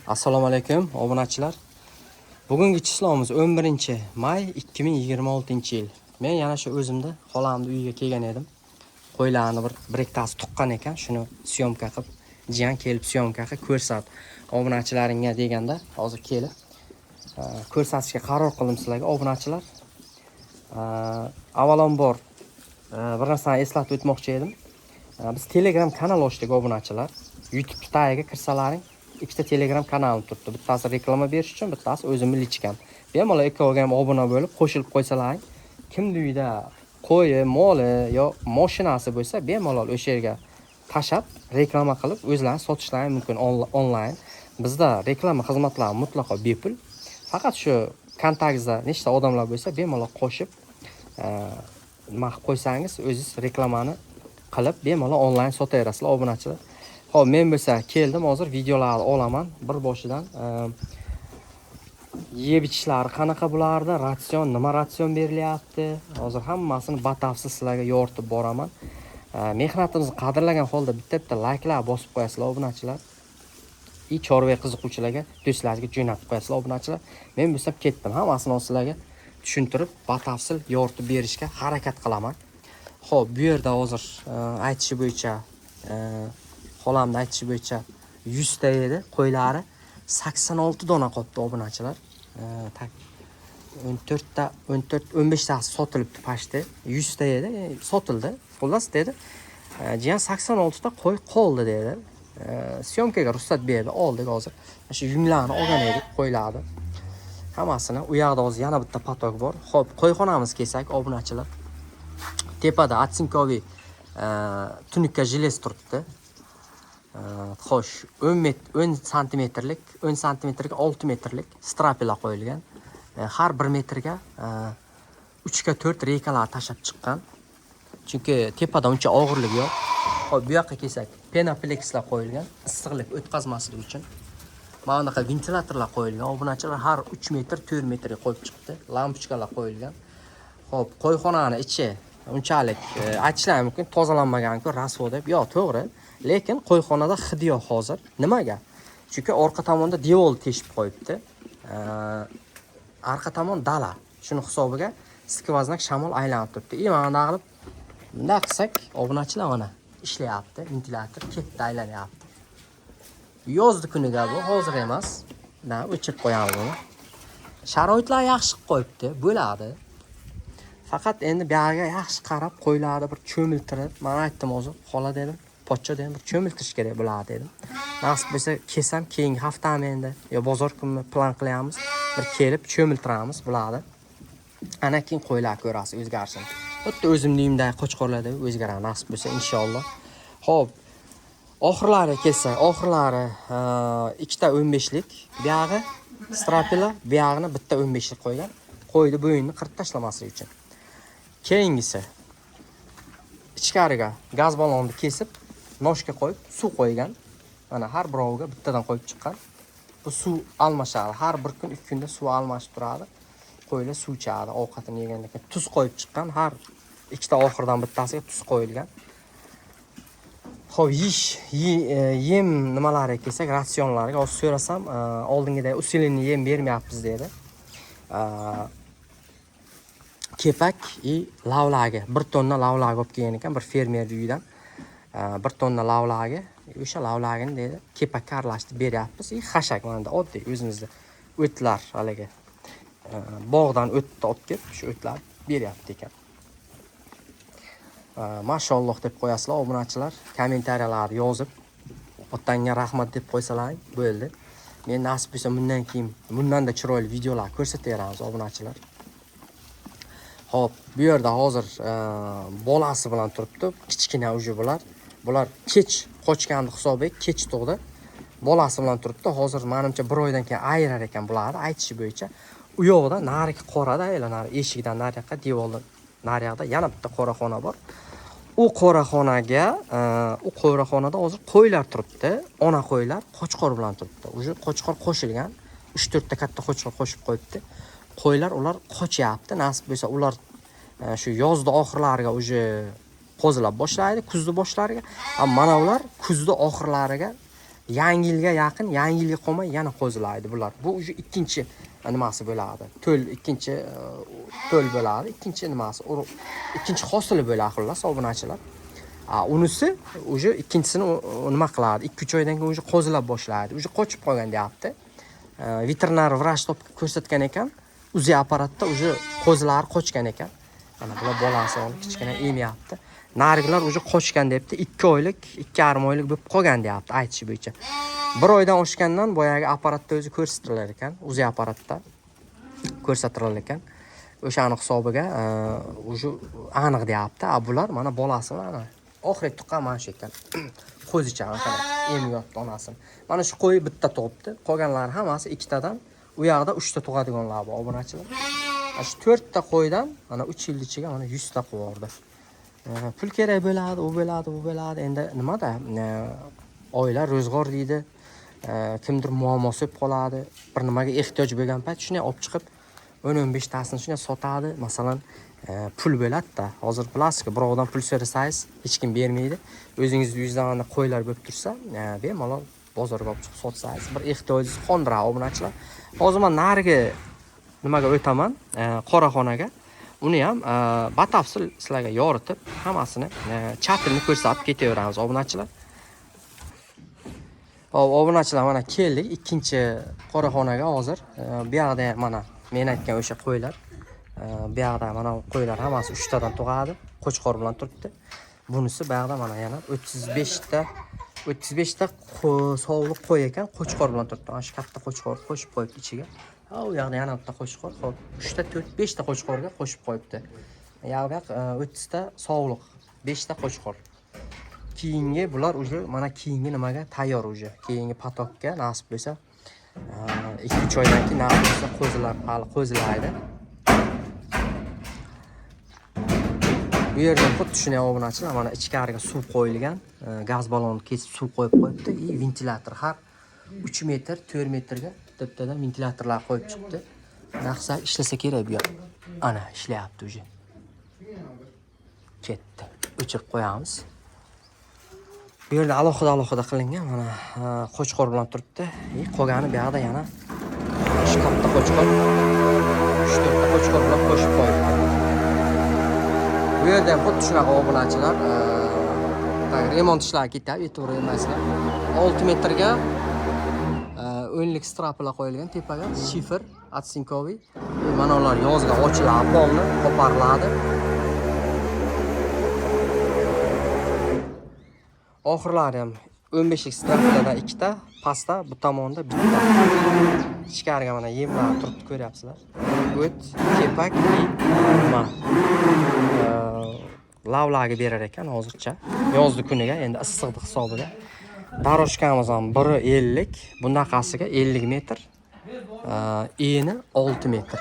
Assalomu alaykum, obunachilar. Bugungi число miz 11 may 2026 yil. Men yana shu o'zimda xolamni uyiga kelgan edim. Qo'ylarni bir ikkitasi tuqqan ekan, shuni съёмка qilib, jiyan kelib съёмка qilib ko'rsat obunachilaringga deganda, hozir kelib ko'rsatishga qaror qildim sizlarga, obunachilar. Avvalambor bir narsani eslatib o'tmoqchi edim. Biz Telegram kanal ochdik, obunachilar. YouTube tagiga kirsalaring, ikkita Telegram kanalim turibdi. Bittasi reklama berish uchun, bittasi o'zimni личка m. Bemalol ikkoviga ham obuna bo'lib, qo'shilib qo'ysalaring, kimni uyida qo'yi, moli yo mashinasi bo'lsa, bemalol o'sha yerga tashlab, reklama qilib, o'zlarini sotishlari mumkin onlayn. Bizda reklama xizmatlari mutlaqo bepul. Faqat shu kontaktda nechta odamlar bo'lsa, bemalol qo'shib, nima qilib qo'ysangiz, o'zingiz reklamani qilib, bemalol onlayn sotaverasizlar, obunachilar. Xo'p, men bo'lsa keldim, hozir videolarni olaman bir boshidan. Yeb ichishlari qanaqa bularda, ratsion, nima ratsion berilyapti, hozir hammasini batafsil sizlarga yoritib boraman. Mehnatimizni qadrlagan holda bitta bitta layklar bosib qo'yasizlar, obunachilar. И chorva qiziquvchilarga, do'stlaringizga jo'natib qo'yasizlar, obunachilar. Men bo'lsam ketdim, hammasini hozir sizlarga tushuntirib, batafsil yoritib berishga harakat qilaman. Xo'p, bu yerda hozir aytishi bo'yicha, xolamni aytishi bo'yicha 100 ta edi qo'ylari, 86 dona qolibdi, obunachilar. Так 14 ta, 14, 15 tasi sotilibdi почти. 100 ta edi, sotildi. Xullas dedi, jiyan, 86 ta qo'y qoldi dedi. Съёмка ga ruxsat berdi, oldik hozir. Mana shu yunglarni olgan edik, qo'ylarni. Hammasini u yoqda hozir yana bitta поток bor. Xo'p, qo'yxonamiz kelsak, obunachilar. Tepada оцинковый туника желез turibdi. Xo'sh, 10 10 santimetrlik, 10 santimetrga 6 metrlik стропила qo'yilgan. Har 1 metrga 3 ga 4 reykalar tashlab chiqqan. Chunki tepada uncha og'irligi yo'q. Xo'p, bu yoqqa kelsak, penoplexlar qo'yilgan, issiqlik o'tkazmaslik uchun. Mana bunaqa ventilyatorlar qo'yilgan. Obunachilar, har 3 metr, 4 metrga qo'yib chiqdi. Lampochkalar qo'yilgan. Xo'p, qo'yxonani ichi unchalik aytishlari mumkin, tozalanmagan-ku, rasvo deb. Yo'q, to'g'ri. Lekin qo'yxonada hid yo'q hozir. Nimaga? Chunki orqa tomonda devor teshib qo'yibdi. Arqa tomon dala. Shuni hisobiga сквозняк, shamol aylanib turibdi. И mana bunday qilib, bunday qilsak, obunachilar, mana ishlayapti. Ventilyator ketdi, aylanyapti. Yozdi kuniga bu, hozir emas. Na, o'chirib qo'yamiz buni. Sharoitlar yaxshi qilib qo'yibdi, bo'ladi. Faqat endi buyog'iga yaxshi qarab, qo'ylarni bir cho'miltirib, mana aytdim hozir, xola dedim, pochcha dedim, bir cho'miltirish kerak bo'ladi dedim. Nasib bo'lsa kelsam, keyingi haftami endi yo bozor kunmi plan qilyapmiz. Bir kelib cho'miltiramiz bularni. Ana keyin qo'ylar ko'rasiz o'zgarishini. Xuddi o'zimning uyimdagi qo'chqorlardek o'zgaradi, nasib bo'lsa, inshaalloh. Xo'p, oxirlari kelsa, oxirlari ikkita 15lik buyog'i стропила, buyog'ini bitta 15lik qo'ygan. Qo'yni bo'yinini qirib tashlamaslik uchun. Keyingisi ichkariga gaz ballonni kesib, ножка qo'yib, suv qo'ygan. Mana har biroviga bittadan qo'yib chiqqan. Bu suv almashadi. Har bir kun, 2 kunda suv almashib turadi. Qo'ylar suv ichadi ovqatini yegandan keyin. Tuz qo'yib chiqqan. Har ikkita oxiridan bittasiga tuz qo'yilgan. Xo'p, yeyish, yem nimalariga kelsak, ratsionlariga hozir so'rasam, oldingidek усиленный yem bermayapmiz dedi. Kepak и lavlagi, 1 tonna lavlagi olib kelgan ekan bir fermer uyidan. 1 tonna lavlagi, o'sha lavlagini dedi, kepakka aralashtirib beryapmiz. И xashak, mana oddiy o'zimizda o'tlar, haligi bog'dan o'tni olib kelib, shu o'tlarni beryapti ekan. Mashalloh deb qo'yasizlar, obunachilar, kommentariyalarni yozib, otangga rahmat deb qo'ysalaring bo'ldi. Men nasib bo'lsa, bundan keyin bundanda chiroyli videolar ko'rsataveramiz, obunachilar. Xo'p, bu yerda hozir bolasi bilan turibdi, kichkina уже bular. Bular kech qochganni hisobiga kech tug'di. Bolasi bilan turibdi. Hozir menimcha bir oydan keyin ayirar ekan bularni aytishi bo'yicha. U yoqda narigi qorada, ila nari eshikdan nariyoqqa, devordan nariyoqda yana bitta qoraxona bor. U qoraxonaga, u qoraxonada hozir qo'ylar turibdi. Ona qo'ylar qo'chqor bilan turibdi. Уже qo'chqor qo'shilgan. 3-4 ta katta qo'chqor qo'shib qo'yibdi. Qo'ylar ular qochyapti. Nasib bo'lsa, ular shu yozni oxirlariga уже qo'zilab boshlaydi, kuzni boshlariga. Mana ular kuzni oxirlariga. Yangi yilga yaqin, yangi yilga qolmay yana qo'zilaydi bular. Bu уже ikkinchi nimasi bo'ladi. To'l ikkinchi to'l bo'ladi, ikkinchi nimasi, ikkinchi hosili bo'ladi xullas obunachilar. Unisi уже ikkinchisini nima qiladi? 2-3 oydan keyin уже qo'zilab boshlaydi. Уже qochib qolgan deyapti. Veterinar vrach topib ko'rsatgan ekan. UZI apparatda уже qo'zilari qochgan ekan. Mana bular bolasi olib kichkina emyapti. Narigilar уже qochgan debdi. 2 oylik, 2,5 oylik bo'lib qolgan deyapti aytishi bo'yicha. 1 oydan oshgandan boyagi apparatda o'zi ko'rsatilar ekan, UZI apparatda ko'rsatilar ekan. O'shani hisobiga уже aniq deyapti. A bular mana bolasi mana oxirgi tuqqan mana shu ekan. Qo'zicha mana emyapti onasini. Mana shu qo'y bitta tug'ibdi. Qolganlari hammasi ikkitadan, u yoqda 3 ta tug'adiganlar bor obunachilar. Mana shu 4 ta qo'ydan mana 3 yil ichiga mana 100 ta qo'yardi. Pul kerak bo'ladi, u bo'ladi, bu bo'ladi. Endi nimada? Oila ro'zg'or deydi. Kimdir muammosi bo'lib qoladi. Bir nimaga ehtiyoj bo'lgan payt shunday olib chiqib 10-15 tasini shunday sotadi. Masalan, pul bo'ladi-da. Hozir bilasizki, birovdan pul so'rasangiz hech kim bermaydi. O'zingizni uyingizdan qo'ylar bo'lib tursa, bemalol bozorga olib chiqib sotsangiz, bir ehtiyojingizni qondiradi obunachilar. Hozir men narigi nimaga o'taman, qoraxonaga. Uni ham batafsil sizlarga yoritib, hammasini chatini ko'rsatib ketaveramiz obunachilar. Hop, obunachilar, mana keldik ikkinchi qoraxonaga hozir. Bu yoqda ham mana men aytgan o'sha qo'ylar. Bu yoqda mana qo'ylar hammasi 3 tadan tug'adi, qo'chqor bilan turibdi. Bunisi bu yoqda mana yana 35 ta sovliq qo'y ekan, qo'chqor bilan turibdi. Mana shu katta qo'chqor qo'shib qo'yibdi ichiga. Ha, u yoqda yana bitta qo'chqor, xo'p, 3 ta, 4, 5 ta qo'chqorga qo'shib qo'yibdi. Yoq 30 ta sovliq, 5 ta qo'chqor. Keyingi bular уже mana keyingi nimaga tayyor уже. Keyingi potokka nasib bo'lsa, 2-3 oydan keyin nasib bo'lsa qo'zilar hali qo'zilaydi. Bu yerda xuddi shunday obunachilar, mana ichkariga suv qo'yilgan, gaz ballonni kesib suv qo'yib qo'yibdi. И ventilyator har 3 metr, 4 metrga bitta-bittadan ventilyatorlar qo'yib chiqdi. Naqsa ishlasa kerak bu yer. Ana ishlayapti уже. Ketdi. O'chirib qo'yamiz. Bu yerda alohida-alohida qilingan, mana qo'chqor bilan turibdi. И qolgani bu yoqda yana shu katta qo'chqor, 3-4 ta qo'chqor bilan qo'shib qo'yibdi. Bu yerda ham xuddi shunaqa obunachilar, remont ishlari ketyapti, e'tibor bermaysizlar. 6 metrga o'nlik straplar qo'yilgan tepaga, shifer otsinkoviy. Mana ular yozga ochiladi, polni qopariladi. Oxirlari ham 15lik straplardan ikkita, pastda bu tomonda bitta. Ichkariga mana yemlar turibdi, ko'ryapsizlar. O't, kepak, nima? Lavlagi berar ekan hozircha. Yozdi kuniga, endi issiqlik hisobida. Daroshkamiz ham 1.50, bunaqasiga 50 metr. Eni 6 metr.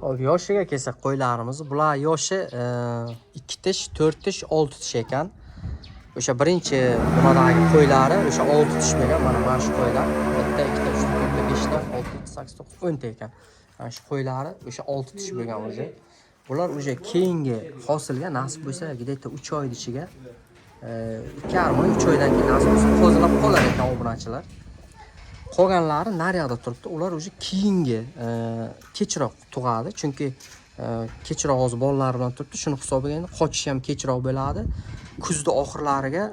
Hop, yoshiga kelsak qo'ylarimiz, bular yoshi 2 tish, 4 tish, 6 tish ekan. O'sha birinchi nimadagi qo'ylari o'sha 6 tish bo'lgan. Mana shu qo'ylar 1 ta, 2 ta, 3 ta, 4 ta, 5 ta, 6, 7, 8, 9, 10 ta ekan. Mana shu qo'ylari o'sha 6 tish bo'lgan o'zi. Bular o'sha keyingi hosilga nasib bo'lsa, где-то 3 oy ichiga, 2,5 oy, 3 oydan keyin nasib bo'lsa qo'zilab qolar ekan obunachilar. Qolganlari nariyoqda turibdi. Ular o'sha keyingi kechroq tug'adi, chunki kechroq hozir bolalar bilan turibdi. Shuni hisobiga endi qochish ham kechroq bo'ladi. Kuzda oxirlariga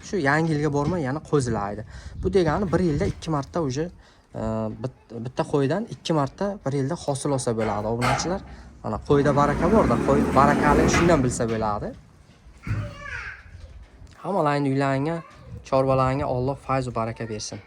shu yangi yilga bormay yana qo'zilaydi. Bu degani bir yilda 2 marta o'sha Bitta qo'ydan 2 marta bir yilda hosil olsa bo'ladi, obunachilar. Mana qo'yda baraka borda, qo'y barakali shundan bilsa bo'ladi. Hammalaringni uylaringga, chorvalaringga Alloh fayz va baraka bersin.